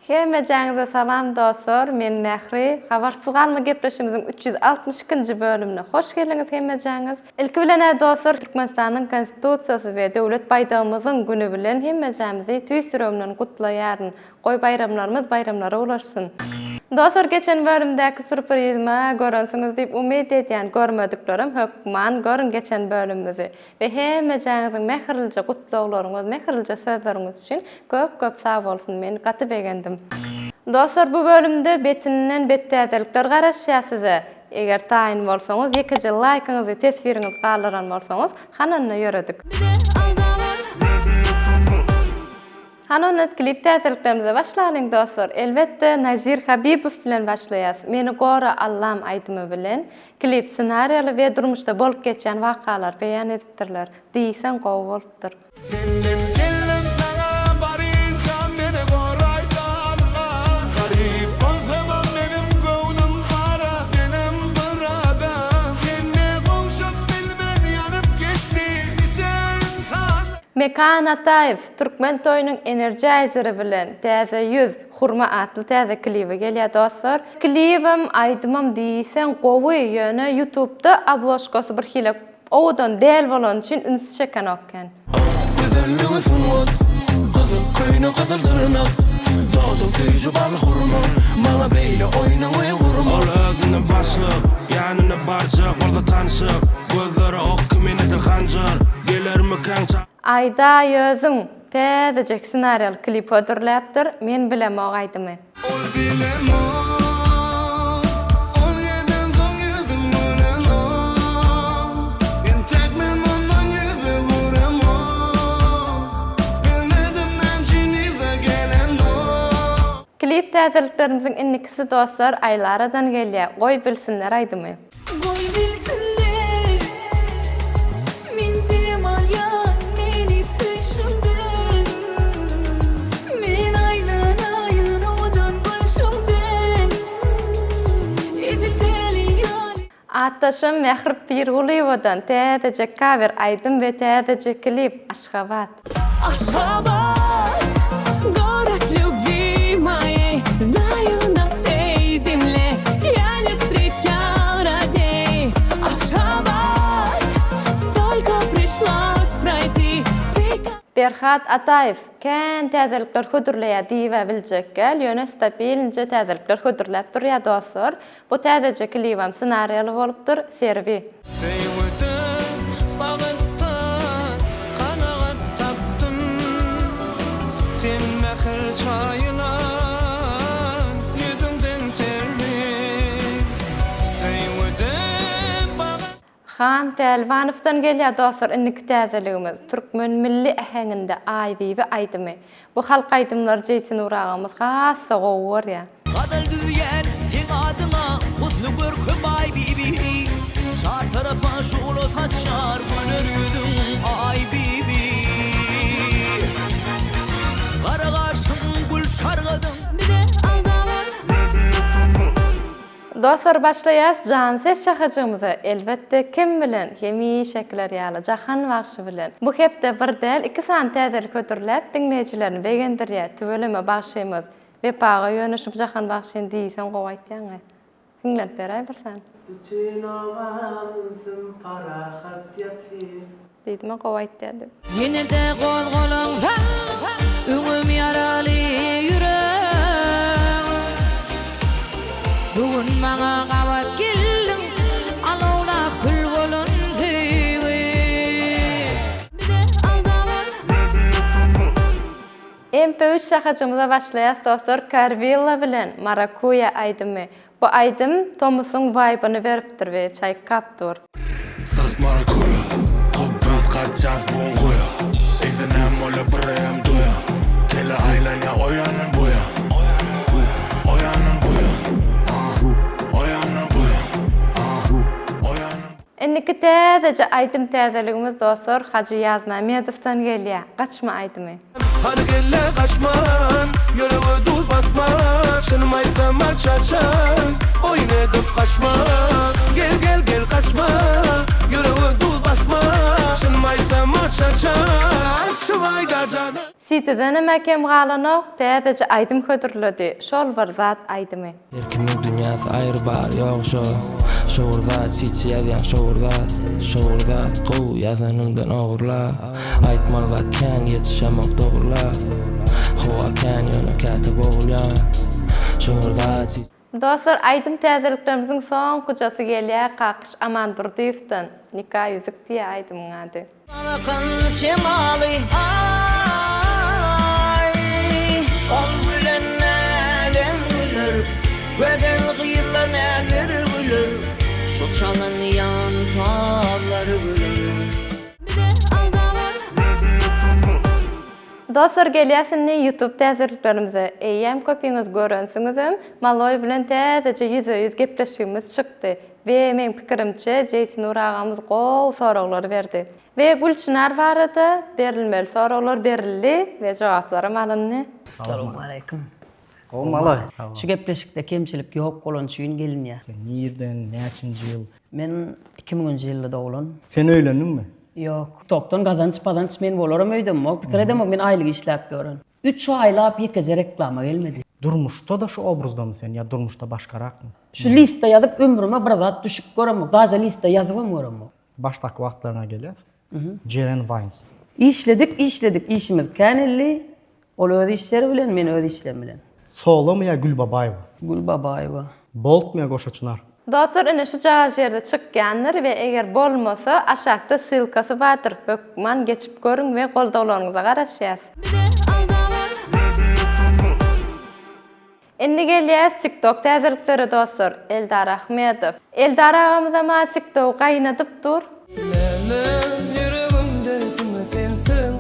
Hemmejaňize salam dostlar men Mähri habarsyz galma gepleşigimiziň 362-nji bölümine hoş geldiňiz hemmejaňiz. Ilki bilen-ä dostlar Türkmenistanyň Konstitusiýasy we Döwlet baýdagymyzyň güni bilen hemmejämizi tüýs ýüregimden gutlaýaryn. Goý baýramlarymyz baýramlara ulaşsyn. Dostlar geçen bölümdäki sürprizimi görensiňiz diýip umyt edýän görmediklerim hökman görüň geçen bölümimizi we hemmejäňiziň mähirlije gutlaglaryňyz mähirlije sözleriňiz üçin köp köp sag bolsun men gaty begendim. Dostlar bu bölümde betinden bet täzelikler garaşýar size eger taýyn bolsaňyz ýekeje laýkyňyzy teswiriňizi galdyran bolsaňyz hany onda ýöredik. Hany onda klip täzeliklerimize başlalyň dostlar. Elbetde Nazir Habibow bilen başlaýas. Meni gora Allam aýdymy bilen. Klip ssenariýaly we durmuşda bolup geçýän wakalary beýan edipdirler. Diýseň gowy bolupdyr. Senden geldim saňa barynçam meni goraýda Alla Garyp bolsamam meniň göwnüm gara menem bir adam Sende gowşup bilmen ýanyp geçdi niçe ynsan. Mekan Ataýew Türkmen toýunyň energizeri bilen Täze ýüz, Hurma atly täze klibi gelýär dostlar. Klibem, aýdymam diýseň gowy, ýöne ýutubda obložkasy bir hili owadan däl bolany üçin üns çekenok kän. Gözelligi sungat, Gyzyl köýnek gyzyl dyrnak, Dogduk süýji bal hurma, Maňa beýle oýnuňy gurma. Ol özüne başlyk, ýanyna barjak bolsa tanşyk, Gözleri ok kimin edil hanjar, Gelermikäň ça. Aýdaý özüň, täzejek ssenariýaly klip hödürläpdir, Men bilemok aýdymy. Ol bilemok, ol gidensoň ýüzüm gülenok, Entek men ondan ýüz öwüremok, Bilmedim nämçün yza gelenok. Klip täzeliklerimiziň indikisi dostlar Aýlaradan gelýär, Goý bilsinler aýdymy. Goý bilsinler, men dem alýan meni söýşüňden Men aýlanaýyn owadan gülşüňden Edil däli ýaly. Atdaşym Mähri Pirgulyýewadan täzeje kawer aýdym we täzeje klip Aşgabat. Aşgabat, gorod lýubwi moýeý, Znaýu na wseý zemle, ýa ne wstreçal rodneý. Aşgabat, stolko prişlos proýti, ty ka. Perhat Ataýew, Kän täzelikler hödürleýär diýibä biljek däl, ýöne stabilnje täzelikler hödürläp durýar dostlar. Bu täzeje klibam ssenariýaly bolupdyr, Serbi. Söýgüden, bagtdan kanagat tapdym, Sen mähir çaýylan ýüzüňden serwi. Söýgüden, bagytdan. Han Pälwanowdan gelýär dostlar indiki täzeligimiz türkmen milli äheňinde Aýbibi aýdymy. Bu halk aýdymlary Jeýtinur agamyz has-da gowy görýär. Gazal düzýän seň adyňa husny görkem Aýbibi Çar tarapa şugla saçýar güler ýüzüň Aýbibi Gara gaşyň gül şargadyň. Bize aldawar. Dostlar başlaýas jan ses şahajygymyza elbetde kim bilen hemişekiler ýaly Jahan bagşy bilen. Bu hepde bir däl iki sany täzelik hödürläp diňleýjilerini begendirýär tüweleme bagşymyz Wepa aga ýöne şu Jahan bagşyny diýseň gowy aýtýaňaý. Hiňlenip beräý bir sany. Bütin obam ümsüm parahat ýatyr. Diýdimä gowy aýtýar diýip. Ýene-de gozgalaň sal, öňem ýaraly ýüregim. Bu gün maňa gabat geldiň, alawlap kül bolan söýgim. Bize aldawar. MP üç şahajygymyza başlaýas dostlar Carvilla bilen Marakuýa aýdymy. Bu aýdym tomusyň waýbyny beripdir we çaýkap dur. Syrt marakuýa, Gopbaz gaçýas bu gün guýa. Yzynam bolýa bireýem duýa. Kelle aýlanýa o ýandan bu ýan. O ýandan bu ýan. O ýandan bu ýan. O ýandan. Indiki täzeje aýdym täzeligimiz dostlar Hajy Ýazmämmedowdan gelýär Gaçma aýdymy. Hany gelle gaçman, ýürege duz basman, Çynym aýtsam aç-açan, oýun edip gaçma. Gel gel gel gaçma, ýürege duz basma, Çynym aýtsam aç-açan, şu baýda jana. CT. Jeýtidenem-ä kem galanok, täzeje aýdym hödürledi, Şol bir zat aýdymy. Her kimiň dünýäsi aýry bar ýok şo Şo bir zat çiçi ýazýaň şo bir zat Şo bir zat gowy ýazanymdan ogurla Aýtmaly zat kän ýetişemok dogurla Howa kän ýöne käte bogulýan Şo bir zat çiçi Dostlar aýdym täzeliklerimiziň soňkujasy gelýär Kakyş Amandurdyýewden Nika ýüzük diýýär aýdymyň ady. Salkyn şemaly aý Ol gülen älem güler Gözel gyzla näler güler Şu çalynýan sazlar güler. Dostlar gelýäs indi youtube täzeliklerimize. Eýýäm köpiňiz görensiňizem, Maloý bilen täzeje ýüzbe-ýüz gepleşigimiz çykdy. We meň pikirimçe Jeýtinur agamyz gowy soraglary berdi. We Gülçynar barada berilmeli soraglar berildi we jogaplaram alyndy. Salowmaleýkim. Gowy maloý. Şu gepleşikde kemçilik ýok bolany üçin gelinýär. Sen nirden, näçinji ýyl? Men iki müňünji ýylda doglan. Sen öýlendiňmi? Ýok. Tokdan gazanç pazanç men bolaram öýdemok, pikir edemok, men aýlyk işläp ýören. Üç aýlap ýekeje reklama gelmedi. Durmuşda-da şu obrazdamy sen ýa durmuşda başgarakmy? Şu listde ýazyp ömrüme bir zat düşüp göremok, daže listde ýazybam göremok. Başdaky wagtlaryňa gelýäs. Jeren Wines. Işledik, işledik, işimiz kän elli. Ol öz işleri bilen, men öz işlerim bilen. Solomy ýa Gül Babaýewa? Gül Babaýewa. Boltmy ýa Goşa Çynar? Dostlar ine şujagaz ýerde çykýandyr we eger bolmasa aşakda ssylkasy bardyr hökman geçip görüň we goldawlaryňyza garaşýas. Indi gelýäs tiktok täzeliklere dostlar Eldar Ahmedow. Eldar agamyzama tiktogy gaýnadyp dur. Näme ýüregimde diňe sensiň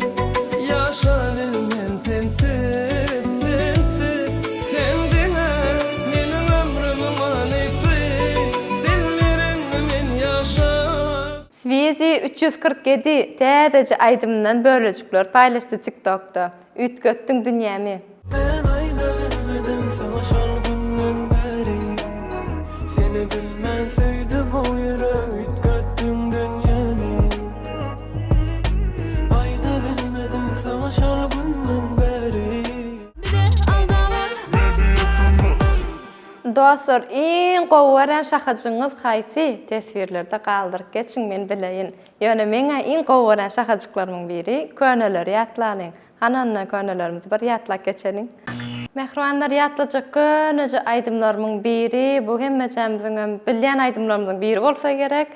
Ýaşabilmen sensiz, sensiz Sen diňe meniň ömrümiň manysy Bilmerin men ýaşap. Sweezy 347 täzeje aýdymyndan bölejikler paýlaşdy tiktokda. Üýtgetdiň dünýämi. Men aýda bilmedim saňa şol günden bäri Seni bilmän söýdi bu ýürek üýtgetdiň dünýämi Aýda bilmedim saňa şol günden bäri. Dostlar iň gowy görýän şahajygyňyz haýsy teswirlerde galdyryp geçiň men bileýin. Ýöne meňä iň gowy görýän şahajyklarymyň biri köneleri ýatlalyň. Hany onda könelerimizi bir ýatlap geçeliň. Mähribanlar ýatlajak köneje aýdymlarymyň biri bu hemmejämiziňem bilýän aýdymlarymyzyň biri bolsa gerek.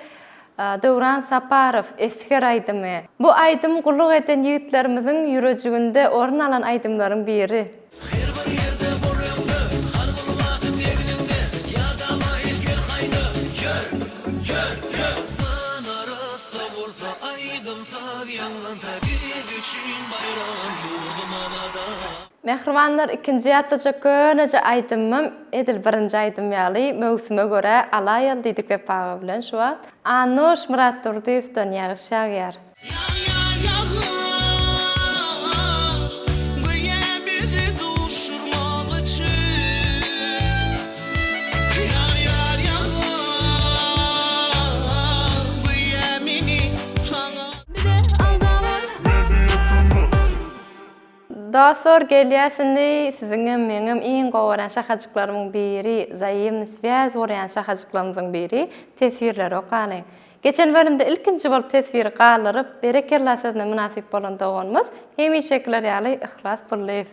Döwran Saparow Esger aýdymy. Bu aýdym gulluk eden ýigitlerimiziň ýürejiginde orun alan aýdymlaryň biri. Her bir ýerde bol öňde, Harby lybasyň egniňde, Ýadama esger haýda, Ýör, ýör, ýör! Asman arassa bolsa, Aýdym-saz ýaňlansa, Biz üçin baýram, ýurdum abadan. Mähribanlar ikinji ýatlajak köneje aýdymym edil birinji aýdym ýaly möwsüme görä alaýaly diýdik Wepa aga bilen şu wagt. Annuş Myratdurdyýewden ýagyş ýagýar. Ýagýar ýagyş, göýä bizi duşurmak üçin. Ýagýar ýagyş, göýä meni saňa. Dostlar gelýäs indi siziňem meňem iň gowy görýän şahajyklarymyň biri wzaýemny swýaz gurýan şahajyklarymyzyň biri teswirleri okalyň. Geçen bölümde ilkinji bolup teswiri galdyryp berekella sözüne mynasyp bolan doganymyz hemişekiler ýaly Yhlas Pullyýew.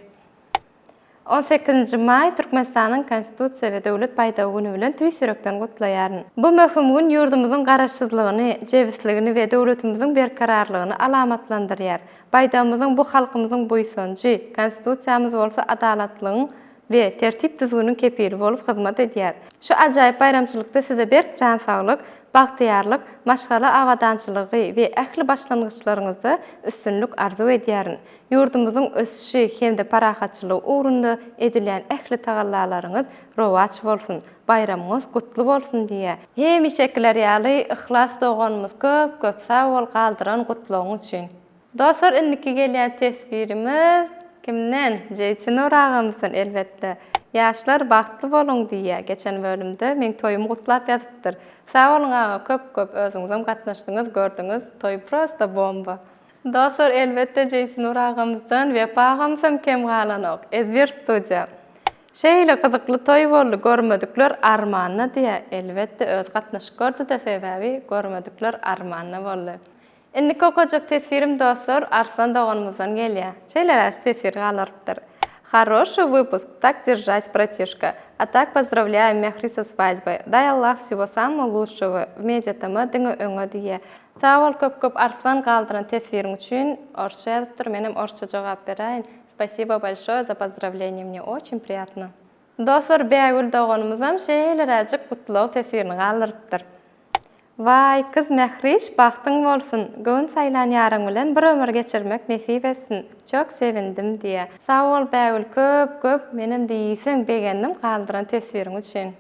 On sekizinji maý Türkmenistanyň Konstitusiýa we Döwlet baýdagy güni bilen tüýs ýürekden gutlaýaryn. Bu möhüm gün ýurdumyzyň Garaşsyzlygyny, jebisligini we döwletimiziň berkararlygyny alamatlandyrýar. Baýdagymyzyň bu halkymyzyň buýsanjy, Konstitusiýamyz bolsa adalatlygyň we tertip-düzgüniň kepili bolup hyzmat edýär. Şu ajaýyp baýramçylykda size berk jan saglyk, bagtyýarlyk, maşgala abadançylygy we ähli başlangyçlaryňyzda üstünlik arzuw edýärin. Ýurdumyzyň ösüşi hem-de parahatçylygy ugrunda edilýän ähli tagallalaryňyz rowaç bolsun, baýramyňyz gutly bolsun diýýär. Hemişekiler ýaly Yhlas doganymyz köp köp sag bol galdyran gutlagyň üçin. Dostlar indiki gelýän teswirimiz kimden? Jeýtinur agamyzdan elbetde. Ýaşlar bagtly boluň diýýär geçen bölümde meň toýumy gutlap ýazypdyr. Sag boluň aga köp köp özüňizem gatnaşdyňyz gördüňiz toý prosta bomba. Dostlar elbetde Jeýsinur agamyzdan Wepa agamyzam kem galanok. Ezber studiýa. Şeýle gyzykly toý boldy görmedikler armanda diýä elbetde özi gatnaşyk gördüdä sebäbi görmedikler armanda boldy. Indiki okajak teswirim dostlar Arslan doganymyzdan gelýä. Şeýleräk teswir galarypdyr. Хороший выпуск, так держать братишка. A tak pozdravlyaýum Mähri со svadboý. Дай Allah всего самого лучшего в Media TM diňe öňe diýýä. Sag bol köp köp Arslan galdyran teswiriň üçin orsça ýazypdyr menem orsça jogap beräýin Spasibo bolşoe za pozdravlenie mne oçin priýatno. Dostlar Bägül doganymyzam şeýleräjik gutlag teswirini galdyrypdyr. Waý kyz Mähriş bagtyň bolsun, göwün saýlan ýaryň bilen bir ömür geçirmek nesip etsin, çok sevindim diýýä. Sag bol Bägül köp köp menem diýseň begendim galdyran teswiriň üçin.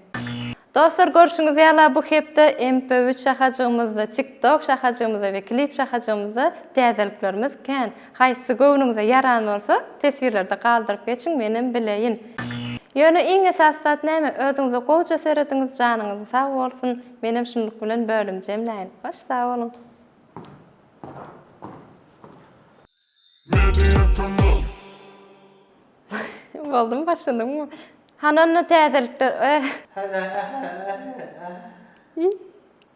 Dostlar görşüňiz ýala bu hepde MP üç şahajygymyzda, TikTok şahajygymyzda we klip şahajygymyzda täzeliklerimiz kän. Haýsysy göwnüňize ýaran bolsa teswirlerde galdyryp geçiň menem bileýin. Ýöne iň esasy zat näme özüňize gowja serediňiz janyňyz sag bolsun menem şunluk bilen bölüm jemläýin. Hoş sag boluň. Boldumy başladyňmy? Hany onda täzelikler eh.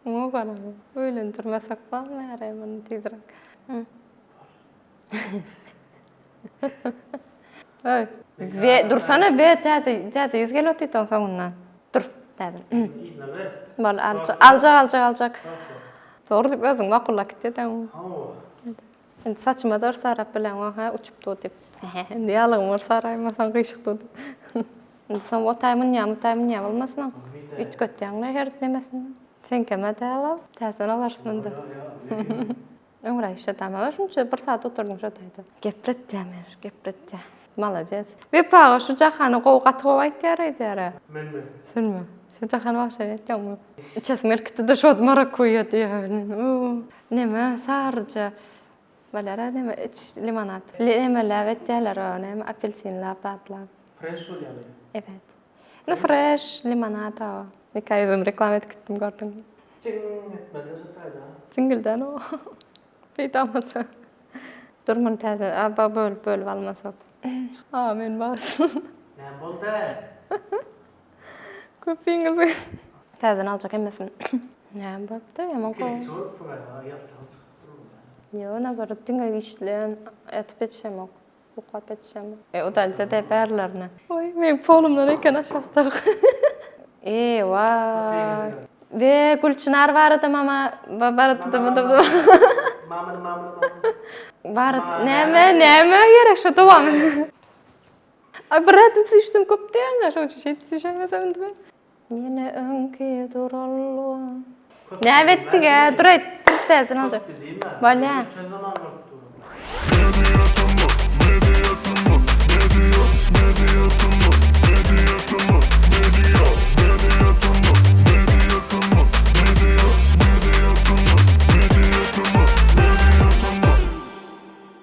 Muňa garaň. Öýlendirmesek bolmaýar muny tizräk. Öý. We dursana we täze täze ýüz gelip otyr soňundan. Dur täze. Yzyna ber. Bol aljak aljak aljak aljak. Dogry diýip özüň makullap gitýäň. Hawa. Indi saçyma dor sarap bileňok hä uçup dur diýip. Indi ýalygymy bir saraýmasaň gyşyk dur diýip. Indi soň o taý münýä bu taý münýä bolmasyn. Üýtgetýäň-le her nemesini. Seňkem-ä däl-ow. Täzeden alarsyň indi. Öňräk işledämez şunça bir saat oturdyň şo taýda. Gepletýä meni gepletýä. Malades. Wepa aga şu Jahany gowy gaty gowy aýtýar öýdýärä. Menmi? Senmi? Sen Jahany bagşy aýtýaňmy? Içesim gelip gitdi-de şo marakuýa diýýär. Neme saryja bolýar-a neme iç limonad. Nemeläp etýärler o neme apelsinlap zatlap. Freş bolýarmy? Evet. Nu freş limonad o. Nika özüm reklama edip gitdim gördüňmi? Jiň etmeli şu taýda. Jiňňildän o. Peýdamasa. Dur muny täze a bölüp bölüp almasak. A men bagyşla. Näme boldy? Köpüňizi. Täzeden aljak hemmesini. Näme bolupdyr ýaman gowy. Ikilikçi bolupsyň a ýaltagyň çykyp dur. Ýok naborot diňe işleýän ýatyp ýetişemok. Uklap ýetişemok. E udalça deperlerine. Oý meň polumdan eken aşakdaky. Eý waý. We Gülçynar barada mama barada Mamyny mamyny mamyny. Barada näme näme gerek şu dowam. Ay bir ädim süýşsem köp diýýäň-ä, şoň üçin şeýdip süýşäýmesem indi men. Ýene öňki duralga. Näme etdik-ä? Dur aýt, dur täzeden aljak. Köpdi diýme. Bolýa. Öten zaman bolup dur.